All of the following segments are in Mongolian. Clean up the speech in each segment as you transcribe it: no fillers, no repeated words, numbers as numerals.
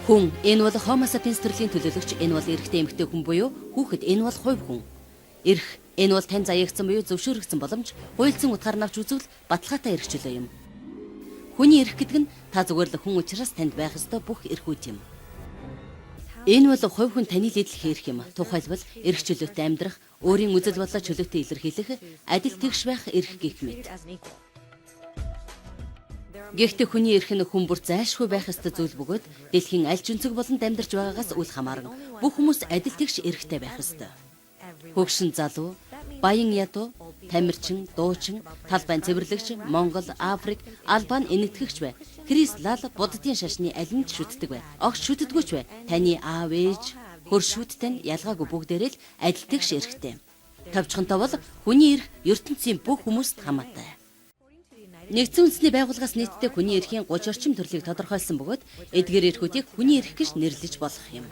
Хүн, энэ бол Homo sapiens төрлийн төлөөлөгч, энэ бол эрэгтэй эмэгтэй хүн буюу хүүхэд, энэ бол хувь хүн. Эрх, энэ бол тань заяагдсан буюу зөвшөөрөгдсөн боломж, хуульцсан утгаар нь авч үзвэл баталгаатай эрх чөлөө юм. Хүний эрх гэдэг нь та зүгээр л хүн учраас танд байх ёстой бүх эрхүүд юм. Энэ бол хувь хүн таны л эдлэх эрх юм. Тухайлбал, эрх чөлөөтэй амьдрах, өөрийн үзэл бодлоо чөлөөтэй илэрхийлэх, адил тэгш байх эрх гэх мэт. Гэхдээ хүний эрх нь хүн бүр зайлшгүй байх ёстой зүйл бөгөөд дэлхийн аль ч өнцөг болонд амьдарч байгаагаас үл хамааран бүх хүмүүс адил тэгш эрхтэй байх ёстой. Хөгшин залуу, баян ядуу, тамирчин, дуучин, талбайн цэвэрлэгч, Монгол, Африк, Албан энэтхэгч бай. Христ лал буддын шашны аль нь ч шүтдэг бай. Огт шүтдэггүй ч бай. Таны аав ээж, хөршүүд тань ялгаагүй бүгдээрээ л адил тэгш эрхтэй. Товчхонтой бол хүний эрх ертөнцийн бүх хүмүүст хамаатай. Нэгдсэн үндэсний байгууллагаас нийтдээ хүний эрхийн 30 орчим төрлийг тодорхойлсон бөгөөд эдгээр эрхүүдийг хүний эрх гэж нэрлэж болох юм.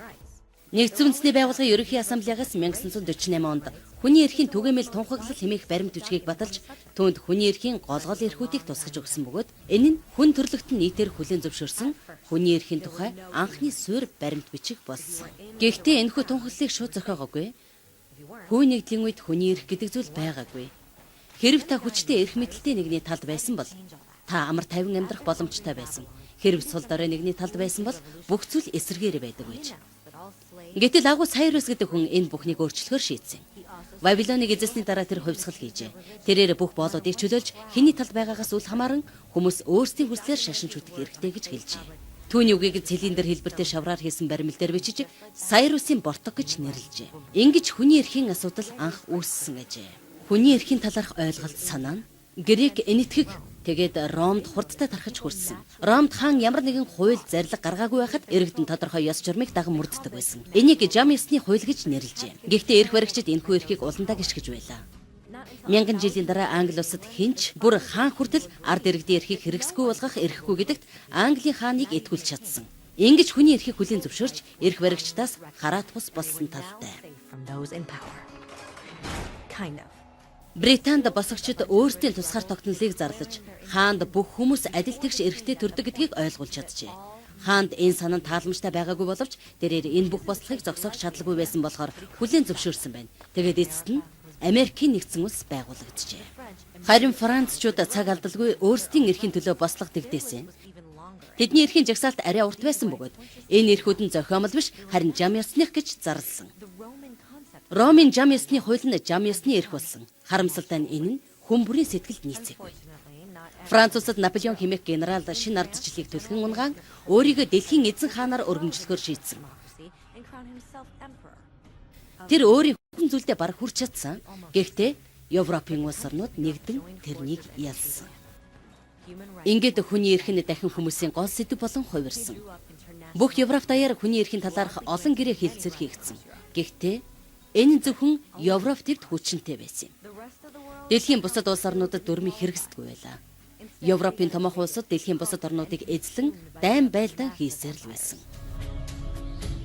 Нэгдсэн үндэсний байгууллагын Ерөнхий Ассамблеягаас 1948 онд хүний эрхийн түгээмэл тунхаглал хэмээх баримт бичгийг баталж, түүнд хүний эрхийн гол гол эрхүүдийг тусгаж өгсөн бөгөөд энэ нь хүн төрөлхтөн нийтээр хүлээн зөвшөөрсөн хүний эрхийн тухай анхны суурь баримт бичиг болсон. Гэхдээ энэхүү тунхаглалыг шууд зохиогоогүй. Хүү нэгдлийн үед хүний эрх гэдэг зүйл байгаагүй. Хэрв та хүчтэй эрх мэдэлтэй нэгний талд байсан бол та амар тайван амьдрах боломжтой байсан. Хэрв сул дорой нэгний талд байсан бол бүх зүйл эсрэгээр байдаг байж. Гэтэл агуу Сайрус гэдэг хүн энэ бүхнийг өөрчлөхөөр шийдсэн. Вавилоныг эзэлсний дараа тэр хувьсгал хийжээ. Тэрээр бүх боолуудыг чөлөөлж хэний талд байгаагаас үл хамааран хүмүүс өөрсдийн хүслээр шашин шүтэх эрхтэй гэж хэлжээ. Түүний үгийг цилиндр хэлбэртэй шавраар хийсэн баримл дээр бичиж Сайрусын бортог гэж нэрлэжээ. Ингэж хүний эрхийн асуудал анх үүссэн гэжээ. Хүний эрхийн талаарх ойлголт санаа нь Грек энэтхэг тэгээд Ромд хурдтай тархаж хүрсэн. Ромд хаан ямар нэгэн хууль зарлиг гаргаагүй байхад иргэдэн тодорхой ёс журмыг даган мөрддөг байсан. Энийг жам ёсны хууль гэж нэрлэжээ. Гэхдээ эрх баригчид энэхүү эрхийг уландаа гიშгэж байлаа. Мянган жилийн дараа Англи улсад хэн ч бүр хаан хүртэл ард иргэдийн эрхийг хэрэгсэхгүй болгох эрхгүй гэдэгт Английн хааныг итгүүлж чадсан. Ингэж хүний эрхийг хүлээн зөвшөөрч эрх баригчдаас хараат бус болсон талтай. From those in power. Kind of. Британд босгочид өөрсдийн тусгаар тогтнолыг зарлаж, хаанд бүх хүмүүс адил тэгш эрхтэй төрдөг гэдгийг ойлгуулж чаджээ. Хаанд энэ санаа нь тааламжтай байгаагүй боловч тэрээр энэ бүх бослогыг зогсоох чадалгүй байсан болохоор хүлээн зөвшөөрсөн байна. Тэгээд эцэст нь Америкийн нэгдсэн улс байгуулагджээ. Харин Францчууд цаг алдалгүй өөрсдийн эрхийн төлөө бослого дэгдээсэн. Тэдний эрхийн жагсаалт арай урт байсан бөгөөд энэ эрхүүд нь зохиомол биш харин жам ёсных гэж зарласан. Ромын жам ёсны хууль нь жам ёсны эрх болсон. Харамсалтай нь энэ нь хүн бүрийн сэтгэлд нийцээгүй. Франц улсад Наполеон хэмээх генерал шинэ ардчлалыг түлхэн унгаан өөрийгөө дэлхийн эзэн хаанаар өргөмжлөхөөр шийдсэн. And crown himself emperor. Тэр өөрийн хүн зүйлдээ бараг хүрч чадсан. Гэхдээ Европын улс орнууд нэгдэн тэрнийг ялсан. Ингээд хүний эрх нь дахин хүмүүсийн гол сэдэв болон хувирсан. Бүх Европ даяар хүний эрхийн талаарх олон гэрээ хэлэлцээр хийгдсэн. Гэхдээ энэ зөвхөн Европ тивд хүчинтэй байсан юм. Дэлхийн бусад улс орнуудад дүрмийг хэрэгсдэггүй байлаа. Европын томоохон улсууд дэлхийн бусад орнуудыг эзлэн дайн байлдаан хийсээр л байсан.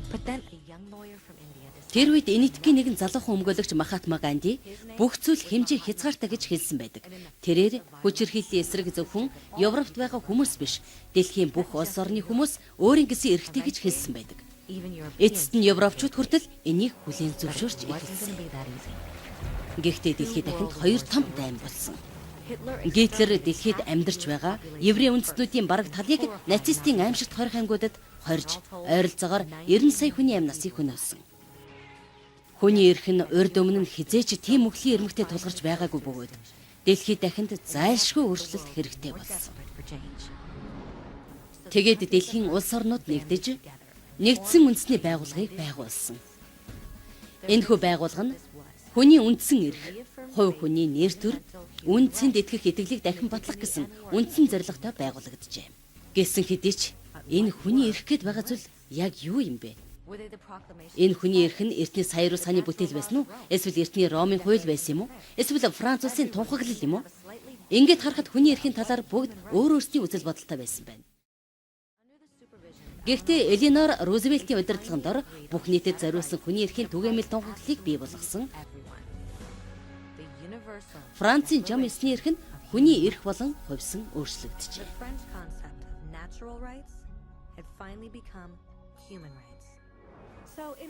But then a young lawyer from India decided Тэр үед Энэтхэгийн нэгэн залуухан өмгөөлөгч Махатма Ганди бүх зүйл хэмжээ хязгаартай гэж хэлсэн байдаг. Тэрээр хүчирхийллийн эсрэг зөвхөн Европт байгаа хүмүүс биш, дэлхийн бүх улс орны хүмүүс өөрийн гэсэн эрхтэй гэж хэлсэн байдаг. Even Europeans Эцэст нь Европчууд хүртэл энийг хүлээн зөвшөөрч wasn't эхэлсэн. going to be that easy. Гэхдээ дэлхий дахинд хоёр том дайн болсон. Hitler Гитлер дэлхийд амьдарч байгаа еврей үндэстнүүдийн бараг талыг нацистын аймшигт хорих ангиудад хорж ойролцоогоор 90 сая хүний амь насыг хөнөөсөн. Хүний эрх нь урд өмнө нь хэзээ ч тийм үхлийн ирмэгтэй тулгарч байгаагүй бөгөөд дэлхий дахинд зайлшгүй өөрчлөлт хэрэгтэй болсон. Desperate for change. Тэгээд дэлхийн улс орнууд нэгдэж нэгдсэн үндэсний байгууллагыг байгуулсан. Энэхүү байгууллага нь хүний үндсэн эрх, хувь хүний нэр төр, үнэ цэнд итгэх итгэлийг дахин батлах гэсэн үндсэн зорилготой байгуулагджээ. Гэсэн хэдий ч энэ хүний эрх гээд байгаа зүйл яг юу юм бэ? Were they the proclamation Энэ хүний эрх нь эртний Сайрус хааны бүтээл байсан уу? Эсвэл эртний Ромын хууль байсан юм уу? Эсвэл Франц улсын тунхаглал юм уу? Ингээд харахад хүний эрхийн талаар бүгд өөр өөрсдийн үзэл бодолтой байсан байна. Гэхдээ Элинор Рузвельтийн удирдлагын дор бүх нийтэд зориулсан хүний эрхийн түгээмэл тунхаглалыг бий болгосон. Everyone? The universal Францын жам ёсны эрх нь хүний эрх болон хувьсан өөрчлөгдөжээ. The French concept of natural rights had finally become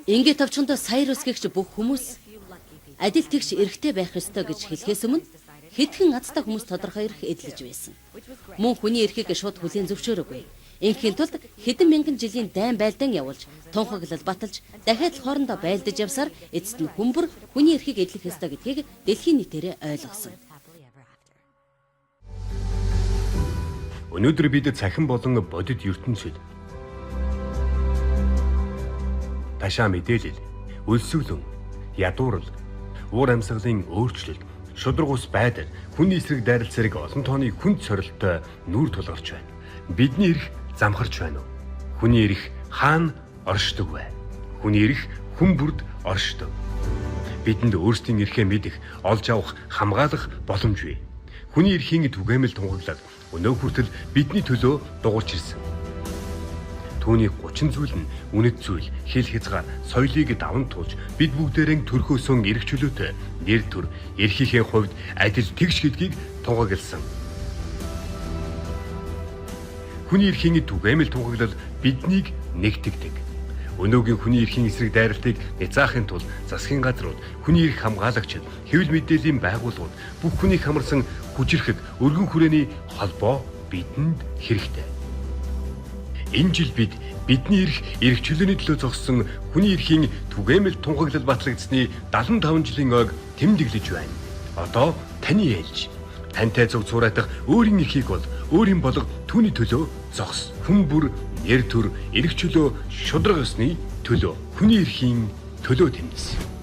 Ингээд товчондоо Сайрус гэгч бүх хүмүүс адил тэгш эрхтэй байх ёстой гэж хэлэхээс өмнө хэдхэн азтай хүмүүс тодорхой эрх эдлэж байсан. Мөн хүний эрхийг шууд хүлээн зөвшөөрөөгүй. Инхийн тулд хэдэн мянган жилийн дайн байлдаан явуулж, тунхаглал баталж, дахиад л хоорондоо байлдаж явсаар эцэст нь хүмүүр хүний эрхийг эдлэх ёстой гэдгийг дэлхийн нийтээрээ ойлгосон. Өнөөдөр бид цахим болон бодит ертөнцид ташаа мэдээлэл, өлсгөлөн, ядуурл, уур амьсгалын өөрчлөлт, шударга ус байдал, хүний эсрэг дайрал зэрэг олон тооны хүнд сорилттой нүүр тулгарч байна. Бидний эрх замхарч байна уу? Хүний эрх хаана оршдог вэ? Хүний эрх хүн бүрд оршдог. Бидэнд өөрсдийн эрхээ мэдэх, олж авах, хамгаалах боломж бий. Хүний эрхийн түгээмэл тунхаглал өнөө хүртэл бидний төлөө дугуйч ирсэн. Түүний 30 зүйл нь үнэт зүйл, хил хязгаар, соёлыг даван туулж бид бүгдээрэн төрхөөсөн эрх чөлөөтэй нэр төр, эрхийнхээ хувьд адил тэгш гэдгийг тунхагласан. Хүний эрхийн түгээмэл тунхаглал биднийг нэгтгэдэг. Өнөөгийн хүний эрхийн эсрэг дайралтыг няцаахын тулд засгийн газрууд, хүний эрх хамгаалагчид, хэвлэл мэдээллийн байгууллагууд бүх хүнийг хамарсан хүчирхэг өргөн хүрээний холбоо бидэнд хэрэгтэй. Энэ жил бид бидний эрх, эрх чөлөөний төлөө зогссон хүний эрхийн түгээмэл тунхаглал батлагдсаны 75 жилийн ойг тэмдэглэж байна. Одоо таны ээлж. Тантай зүг цуураадах өөрийн эрхийг бол өөрийн болго түүний төлөө зогс. Хүн бүр нэр төр, эрх чөлөө, шударга ёсны төлөө, хүний эрхийн төлөө тэмцсэн.